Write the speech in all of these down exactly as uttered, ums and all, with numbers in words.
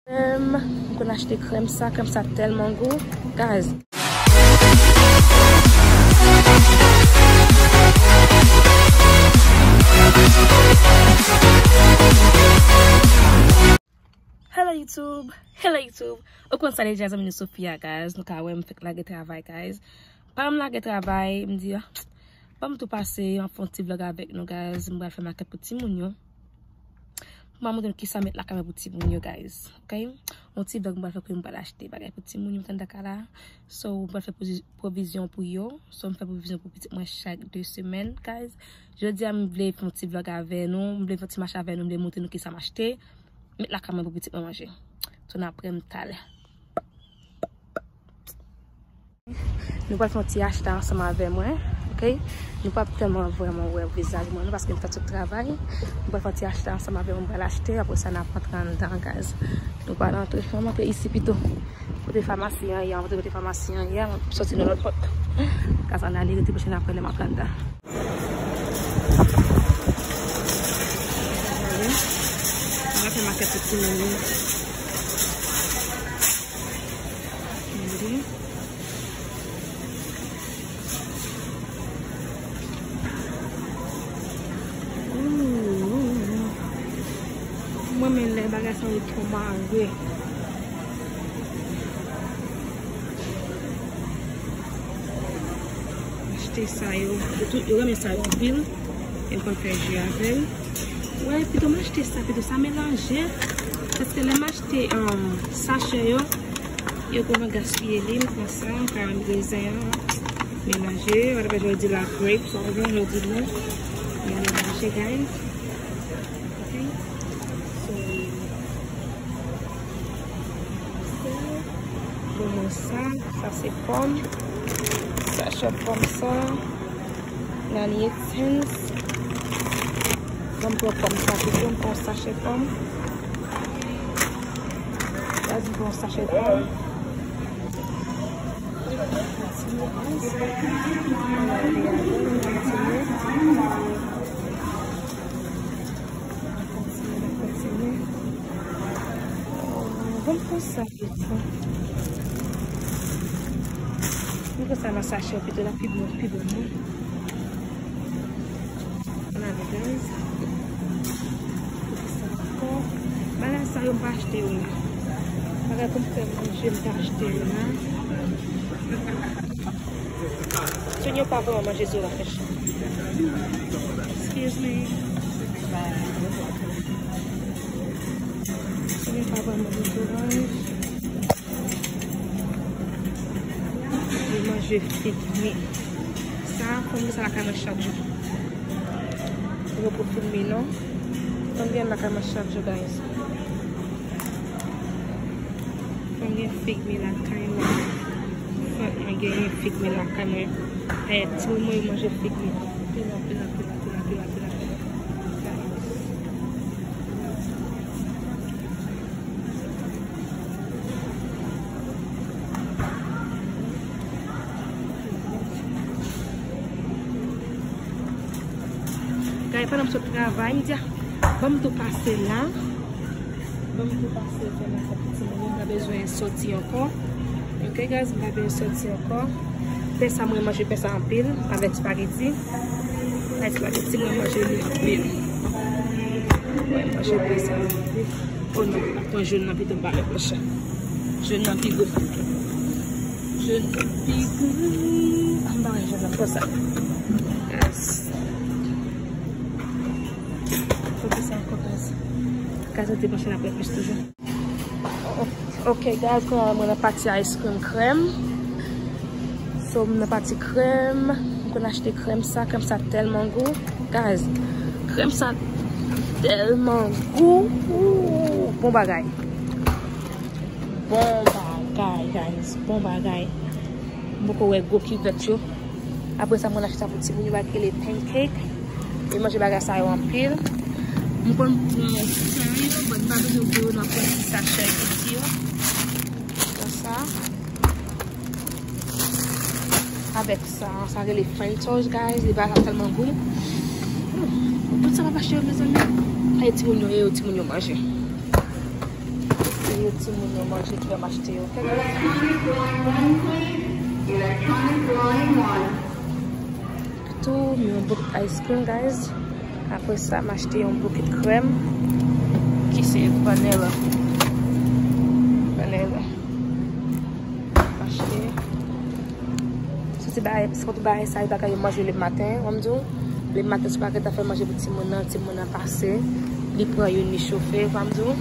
Krèm, m konn achte krèm sa, krèm sa tèlman gou, guys. Hello YouTube, hello YouTube. Ou konn sa deja, zanmi nou Sofia, guys. Nou ka wè m fèk lage travay, guys. Pandan m lage travay, m di, ah, ban m tou pase, m fè yon ti vlog avèk nou, guys. M pral fè makèt pou timoun yo. Pou m montre nou kisa m met lakay mwen pou timoun yo, guys. Ok? Yon ti vlog m pral fè pou yo, m pral achte bagay pou timoun yo, m tande kala. So, m pral fè pwovi-, pwovizyon pou yo. So, m fè pwovizyon pou pitit mwen chak de semèn, guys. Jodi a, m vle fè yon ti vlog avè nou, m vle fè yon ti mache avè nou, m vle montre nou kisa m achte. Met lakay mwen pou pitit mwen manje. Tounen apre m talè. Nou pral fè yon ti achte ansanm avè mwen, ok? Nou p ap tèlman vrèman wè vizaj mwen non, paske m fèk sot travay. Nou pral fè yon ti achte ansanm avè mwen, m pral achte, apre sa n ap antre anndan, guys. Nou pral antre, ann antre isi pito. Kote famasi an ye, ann antre kote famasi an ye, m ap soti nan lòt pòt. Guys, ann ale, rete branche n apre lè m antre anndan. Mwen fè makèt pou timoun yo. Tande. Ooh. Mwen menm lè bagay sa yo twò mare. Achte sa yo. Yo tou, yo renmen sa yo anpil. Yo konn fè ji avè l. Wè, pito m achte sa, pito sa melanje. Paske lè m achte, um, sachè yo, yo konn gaspiye li, m pran sa, m ka rezen an, melanje. Whatever, jodi la grape, sa w konprann, jodi nou, nou melanje, guys. Ok? So, Bon, mwen sa, sa se pòm. Sachè pòm sa. Ninety-eight cents. Mwen pran pòm sa pito, m pran sachè pòm. Guys, m pran sachè pòm. Kontinye, guys. Kontinye, kontinye. Bon, pou sa, pito. M pran sa nan sachè pito, l ap pi bon, pi bon, non? Ann ale, guys. Pou sa ankò. Bagay sa yo, m pa achte yo la. Bagay pou m fè manje, m pa achte yo la. Timoun yo pa vrèman manje zoranj. Excuse me. Timoun yo pa vrèman manje zoranj. Yo manje fig mi. Sa, fanm sa lakay mwen chak jou. Yo pou fig mi, non. Fanm gen lakay mwen chak jou, guys. Mwen gen fig mi lakay mwen. Mwen genyen fig mi lakay mwen. E, timoun mwen yo manje fig mi. Pil, anpil, anpil, anpil, anpil, anpil, anpil. Guys, pandan m sot travay, m di, ah, ban m tou pase la. Ban m tou pase fè makèt pou timoun yo, m pa bezwen soti ankò. Ok, guys, m pa bezwen soti ankò. Pè sa, mwen manje pè sa anpil, avèk spaghetti. Avèk spaghetti, mwen manje li anpil. Mwen manje pè sa anpil. Oh non, atann, jòn nan pito m pa met, monchè. Jòn nan pi gou. Jòn nan pi gou. Ah, m pa wè jòn nan konsa. Yes. Kote sa ankò, guys? Guys, nou te panche nan pwès toujou. Ok, guys, kounye a mwen nan pati ice cream krèm. So, m nan pati krèm. M konn achte krèm sa. Krèm sa tèlman gou. Guys, krèm sa tèlman gou. Ooh, bon bagay. Bon bagay, guys. Bon bagay. M poko wè gwo kivèt yo. Apre sa, mwen achte sa pou timoun yo, bagay ki rele pancake. Yo manje bagay sa yo anpil. M konn pran sa yo, but m pa bezwen gwo yo, m ap pran ti sachè piti yo. Konsa. Avèk sa, sa rele French toast, guys. Li pa tèlman gou. Hmm. Tout sa m ap achte yo, mezanmi. E timoun yo, e yo timoun yo manje. E yo Timoun yo manje ki yo m achte yo, ok, guys? Electronic line one. Tou, m yon boukèt ice cream, guys. Apre sa, m achte yon boukèt krèm ki se vanilla. Vanilla. M achte. Sou ti bagay, sou ti bagay sa, e bagay yo manje le maten, w ap di w. Le maten, sou bagay ta fè manje pou timoun nan, timoun nan pase. Li pran youn, li chofe, w ap di w.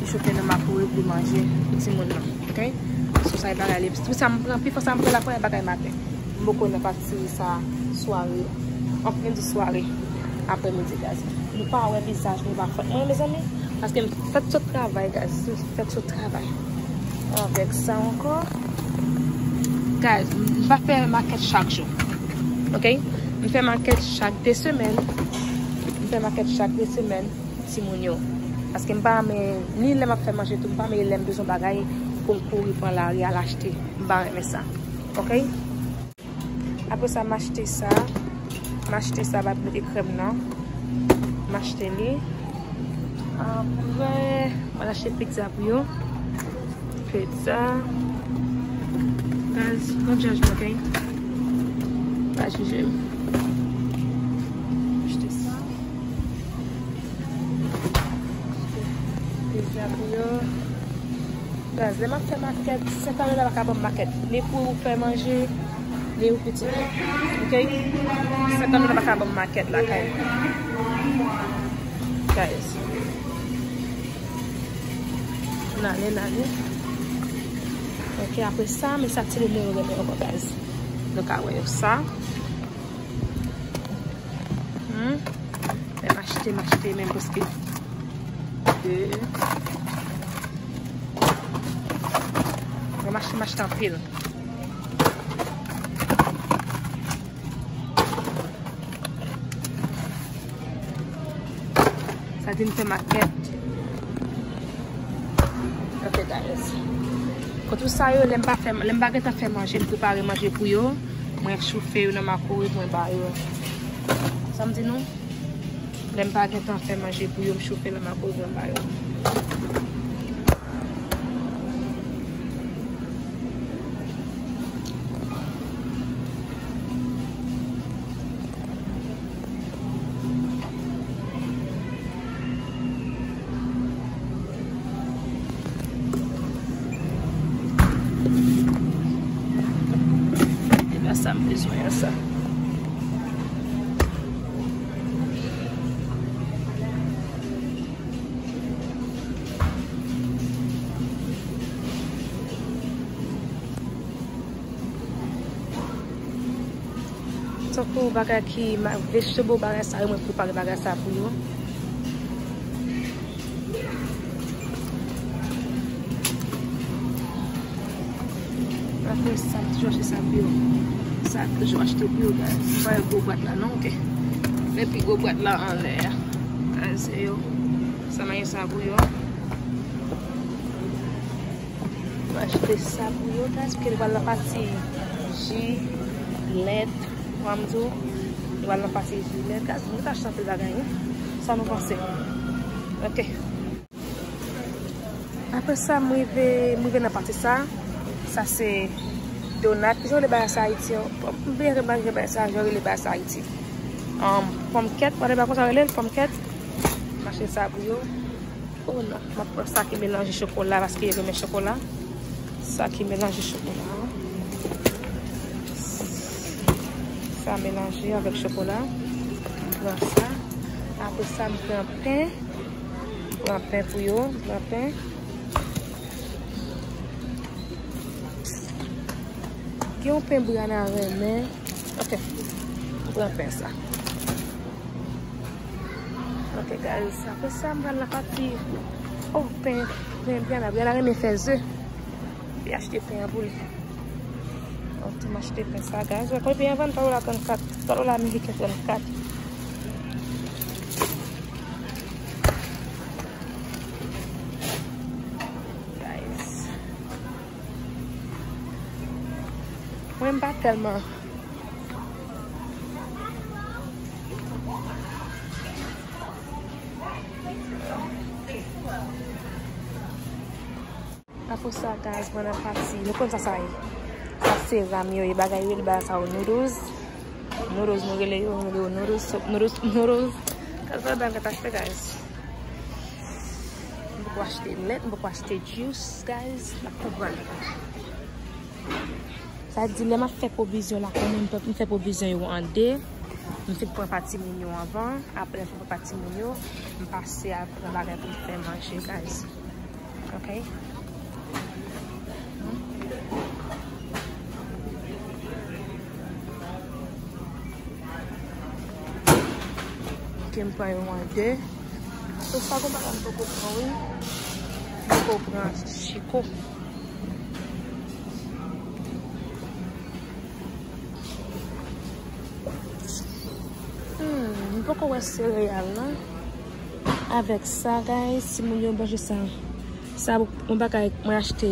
Li chofe nan makowèv, li manje pou timoun nan. Ok? Sou sa, e bagay li. Tout sa m pran, pifò sa m pran la, premye bagay maten. M poko nan pati sa, sware. Anfen, di sware. Aprè midi, guys. Nou pa wè vizaj nou pa fòt mwen, mezanmi. Paske m fèk sot travay, guys. M fèk sot travay. Avèk sa ankò. Guys, m pa fè makèt chak jou. Ok? M fè makèt chak de semèn. M fè makèt chak de semèn pou timoun yo. Paske m pa renmen, ni lè m ap fè manje tou, m pa renmen lè m bezwen bagay pou m kouri pran lari al achte. M pa renmen sa. Ok? Apre sa, m achte sa. M achte sa, m ap mete krèm nan. M achte li. Apre, m al achte pizza pou yo. Pizza. Guys, don't judge me, ok? Pa jije m. M achte sa. Pizza pou yo. Guys, lè m ap fè makèt, senkant dola pa ka ban m makèt. Ni pou fè manje, ni pou pitit. Ok? Senkant dola pa ka ban m makèt lakay. Guys. N ale, n ale. Ok, apre sa, men sa timoun mwen yo renmen ankò, guys. Nou ka wè yo sa. Hmm. Lè m achte, m achte menm prèske de. Lè m achte, m achte anpil. Sa di m fè makèt. Ok, guys. Kote sa yo, lè m pa fè, lè m pa gentan fè manje, m prepare manje pou yo. Mwen chofe yo nan makowèv, mwen ba yo. Sa m di nou? Lè m pa gentan fè manje pou yo, m chofe nan makowèv, mwen ba yo. E pa sa m bezwen an sa. Tankou bagay ki ma-, vegetable, bagay sa yo, mwen prepare bagay sa pou yo. Apre sa, m toujou achte sa pou yo. Sa, m toujou achte pou yo, guys. M pa wè gwo bwat la, non, ok. Men pi gwo bwat la anlè a. Sa, se yo. Sa, m achte sa pou yo. M achte sa pou yo, guys, paske nou pral nan pati ji, lèt, w a m di w, nou pral nan pati ji, lèt, guys, nou ta achte anpil bagay, wi. Sa nou panse? Ok. Apre sa, m rive, m rive nan pati sa. Sa se donat. Kijan w rele bagay sa Ayiti an? M bliye kijan w rele bagay sa, jan w rele bagay sa Ayiti. Um, pòmkèt, whatever konsa w rele l, pòmkèt. M achte sa pou yo. Oh non, m ap pran sa ki melanje chokola paske yo renmen chokola. Sa ki melanje chokola. Sa melanje avèk chokola. M pran sa. Apre sa, m pran pen. M pran pen pou yo. M pran pen. Gen yon pen Brianna renmen. Ok. M pran pen sa. Ok, guys. Apre sa, m pral nan pati. Oh, pen, pen Brianna. Brianna renmen fè ze. Li achte pen an pou li. Ok, m achte pen sa, guys. Wè, konbyen pen an vann? Twa dola trannkat. Twa dola ameriken trannkat. Guys. Mwen m pa tèlman. Apre sa, guys, mwen nan pati. Nou konn sa sa ye. Sa se ram yo ye. Bagay yo rele bagay sa yo noodles. Noodles, nou rele yo, nou rele yo noodles, soup, noodles, noodles. Sa se bagay mwen t achte, guys. M poko achte lèt, m poko achte juice, guys. N ap konprann. Sa di lè m ap fè pwovizyon la, kòman m fè pwovizyon yo an de. M fin pran pa timoun yo anvan. Apre m fin pran pa timoun yo, m pase al pran bagay pou m fè manje, guys. Ok. Ok, m pran yo an de. So sa gon bagay m poko pran, wi. M poko pran chiko. Hmm, m poko wè sereyal nan. Avèk sa, guys, timoun yo manje sa. Sa, yon bagay mwen achte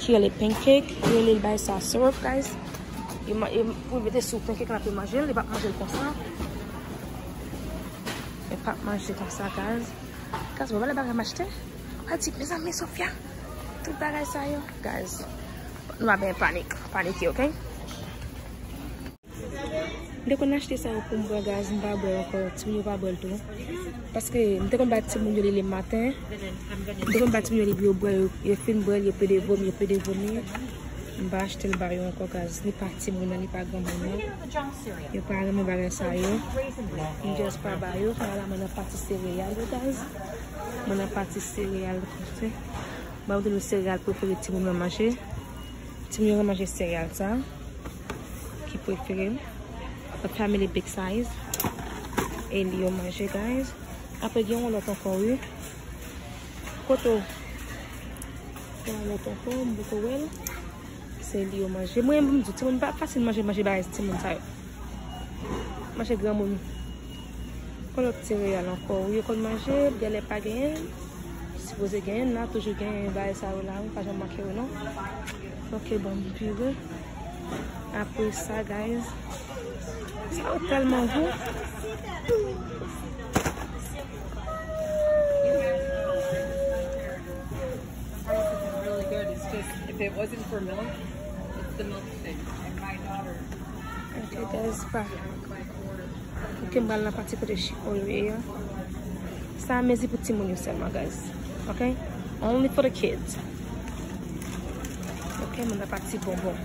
ki rele pancake, yo rele l bay sa syrup, guys. Yo ma-, yo, pou yo mete sou pancake la pou yo manje l, yo p ap manje l konsa. Yo p ap manje konsa, guys. Guys, bon, wè lè bagay m achte. Mwen di, mezanmi, Sofia, tout bagay sa yo, guys. Nou pa byen panik, panike, ok? M te konn achte sa yo pou m bwè, guys, m pa bwè ankò. Timoun yo pa bwè l tou. Paske m te konn bay timoun yo li le maten. M te konn bay timoun yo li pou yo bwè, yo, yo fin bwè l, yo pede vomi, yo pede vomi. M pa achte l ba yo ankò, guys. Ni pa timoun nan, ni pa granmoun nan. Yo pa renmen bagay sa yo. M just pa ba yo. Kounye a la, mwen nan pati sereyal yo, guys. Mwen nan pati sereyal, kote. Mwen di nou sereyal prefere timoun mwen manje. Timoun yo manje sereyal sa. Ki prefere m. But family big size. E li yo manje, guys. Apre gen yon lòt ankò, wi. Kote w? Gen yon lòt ankò, m poko wè l. Se li yo manje. Mwen, m di, timoun pa fasil manje, manje bagay timoun sa yo. Manje granmoun. Yon lòt sereyal ankò. Wi, yo konn manje, genlè pa genyen. Sipoze genyen, nan toujou genyen bagay sa yo la, wi, pa janm manke yo, non. Ok, bon, m vire. Apre sa, guys, sa yo tèlman gou. Really good. It's just, if it wasn't for milk, it's the milk thing. And my daughter, okay, guys, pa. Ok, m pral nan pati kote chiko yo ye a. Sa a mezi pou timoun yo sèlman, guys. Ok? Only for the kids. Ok, mwen nan pati bonbon.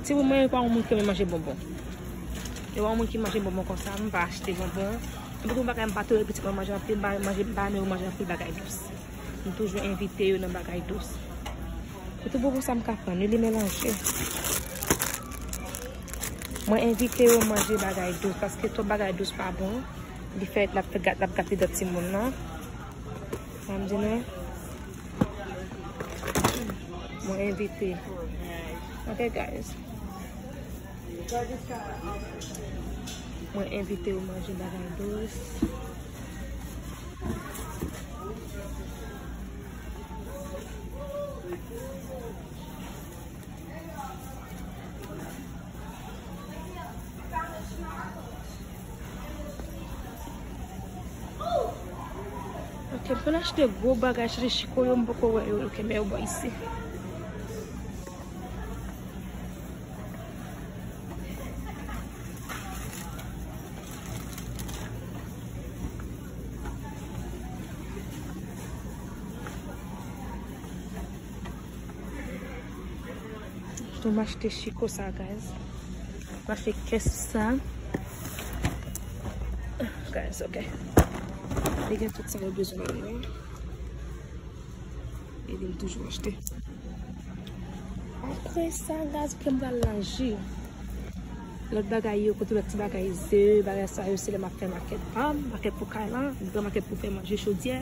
Timoun mwen yo pa yon moun ki renmen manje bonbon. Yo pa yon moun ki manje bonbon konsa, m pa achte bonbon. Mwen pou bagay m pa tolere pitit mwen manje anpil, m pa manje, m pa renmen yo manje anpil bagay dous. M toujou envite yo nan bagay dous. E tou bonbon sa m ka pran, li melanje. Mwen envite yo manje bagay dous, paske twòp bagay dous pa bon. Li fè, l ap fè gat, l ap gate dan timoun nan. Sa m di nou. Mwen envite. Ok, guys. Mwen envite yo manje bagay dous. Ok, m konn achte gwo bagay, chanje chiko yo, m poko wè yo, ok, men yo bò isi. Tou m achte chiko sa, guys. M achte kès sa. Guys, ok. Li gen tout sa yo bezwen nan li. E li m toujou achte. Apre sa, guys, ke m pral nan ji. Lòt bagay yo, kote lòt ti bagay ze, bagay sa yo, se lè m ap fè makèt pa m, makèt pou kay la, m pran makèt pou fè manje chodyè,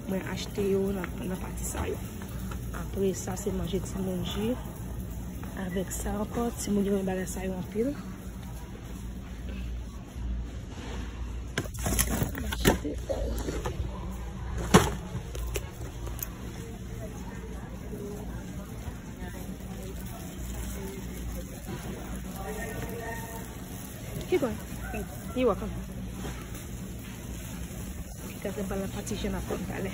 mwen achte yo nan, nan pati sa yo. Apre sa, se manje timoun ji. Avèk sa ankò, timoun yo renmen bagay sa yo anpil. M achte, guys. Keep going. You're welcome. Guys, m pral nan pati jan apre m talè.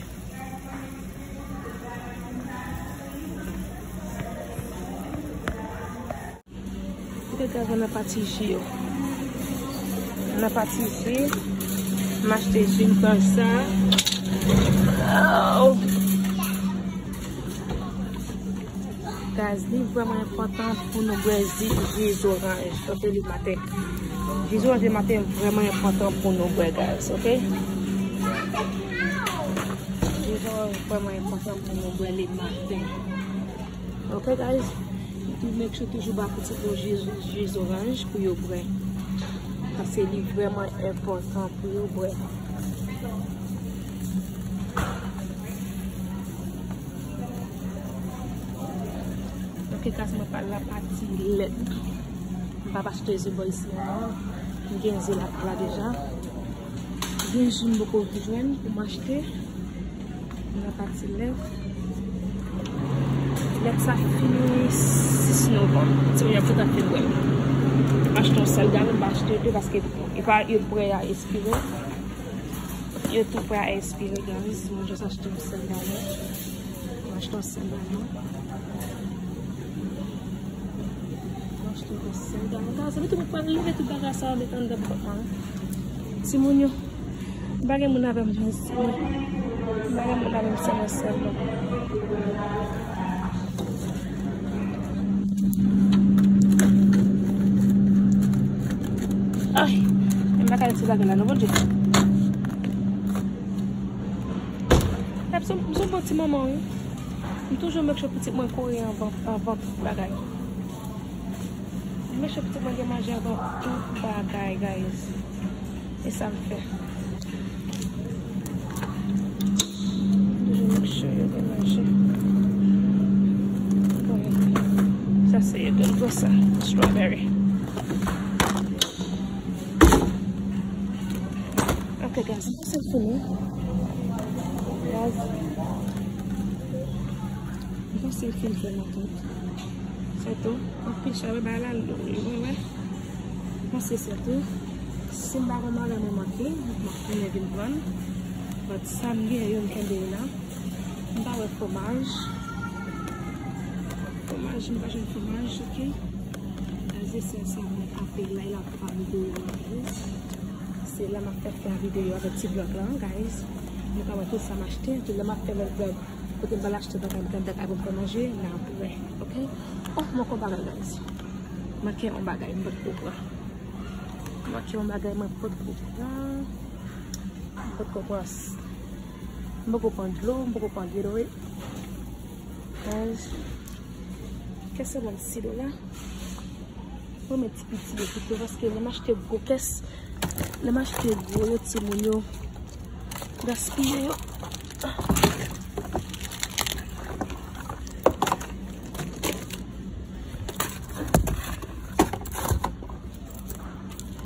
Fè gaz nan pati ji yo. Nan pati ji, m achte ji, m pran sa. Oh! Guys, li vrèman enpòtan pou nou bwè ji, ji zoranj, ok, le maten. Ji zoranj le maten vrèman enpòtan pou nou bwè, guys, ok? Ji zoranj vrèman enpòtan pou nou bwè le maten. Ok, guys? Tou make sure toujou ba pitit ou ji, ji zoranj pou yo bwè. Paske li vrèman enpòtan pou yo bwè. Ok, guys, mwen pral la pati lèt. M p ap achte ze bò isi an non. M gen ze la, la deja. Gen ji m poko jwenn pou m achte. Nan pati lèt. Lèt sa fini sis novanm. Timoun yo ap fèk ap fin bwè. M achte yon sèl galon, m pa achte de paske e pa, yo prè a espire. Yo tou prè a espire, guys. Mwen jis achte yon sèl galon. M achte yon sèl galon. M achte yon sèl galon. Guys, se pou tout moun pral leve tout bagay sa yo met anndan pòt mwen. Timoun yo, m pa gen moun avè m, jan si mwen. M pa gen moun avè m, se mwen sèlman. Ay, m pa ka lese bagay la non, Bondye. Ep, m se, m se yon bon ti manman, wi. M toujou make sure pitit mwen kore anvan, anvan tout bagay. M make sure pitit mwen gen manje anvan tout bagay, guys. E sa m fè. M toujou make sure yo gen manje. Bon, sa se, yo gen dlo sa, strawberry. Ok, guys, m panse l fini. Guys, m panse l fin fè nan tout. Se tou. Anpil chalè, bay la lou, wi, wi. M panse se tou. Si m pa gen bagay mwen manke, m ap tounen vin pran. But sa m gen yo, m kenbe yo la. M pa wè fwomaj. Fwomaj, m pa jwenn fwomaj, ok. Gaz esans la mwen ape la, e la pa videyo a, guys. Se la m ap fè fen a videyo avèk ti vlòg la, guys. Nou ka wè tout sa m achte, epi lè m ap fè lòt vlòg, kote m pral achte bagay m pral anndan kay pou m fè manje, n ap wè, ok. Oh, manke yon bagay, guys. Manke yon bagay, m potko pran. Manke yon bagay, mwen potko pran. M potko pran s-, m poko pran dlo, m poko pran Gatorade. Guys, kès la ban m sis dola. Mwen met ti piti yo pito, paske lè m achte gwo kès, lè m achte gwo yo, timoun yo gaspiye yo.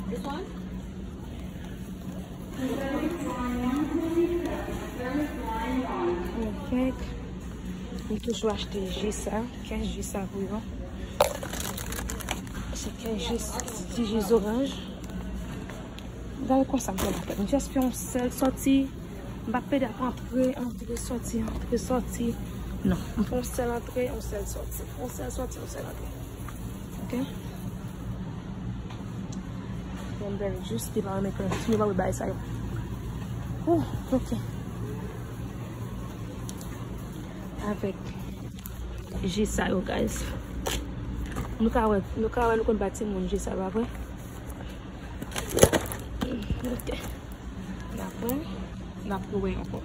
This one? Avèk, m toujou achte ji sa, kenz ji sa pou yo. Se kenz ji, ti ji zoranj. Gade konsa m fè lakay. M just fè yon sèl sòti. M pa pede ap antre, antre, sòti, antre, sòti. Non, m fè yon sèl antre, yon sèl sòti. Yon sèl sòti, yon sèl antre. Ok? Yon bèl jis, li pa renmen kwen. Si nou pa wè bagay sa yo. Ouh, ok. Avèk ji sa yo, guys. Nou ka wè, nou ka wè, nou konn ba timoun ji sa yo, pa vre? Ok. N ap pran, n ap wè ankò.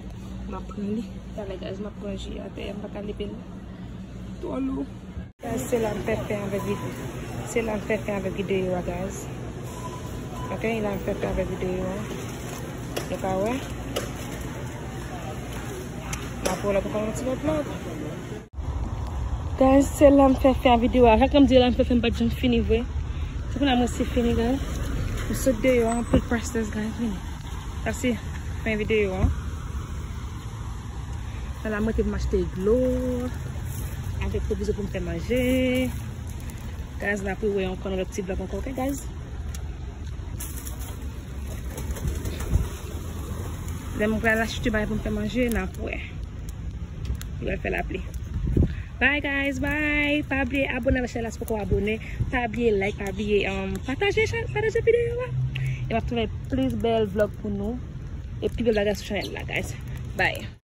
M ap pran li. Talè, guys, m ap pran ji atè, m pa ka leve l. Twò lou. Guys, se la m fè fen avèk vid-, se la m fè fen avèk videyo a, guys. Ok, la m fè fen avèk videyo a. Nou ka wè. M ap wè lòt, m ka wè yon ti lòt vlòg. Guys, se la m fè fen a videyo a. Jan m di la m fè fen, m pa t janm fini vre. Se kounye a mwen si fini, guys. M sot deyò, anpil priceless, guys, vini. Sa se fen videyo a. Nan la m rete pou m achte dlo. Avèk pwovizo pou m fè manje. Guys, n ap wè ankò nan lòt ti vlòg ankò, ok, guys? Lè m pral achte bagay pou m fè manje, n ap wè. Li pral fè lapli. Bye guys, bye. Pa bliye abone avèk chanèl la si poko abone. Pa bliye like, pa bliye um, pataje, pataje videyo a. E m ap travay plis bèl vlog pou nou. E pi bèl bagay sou chanèl la, guys. Bye.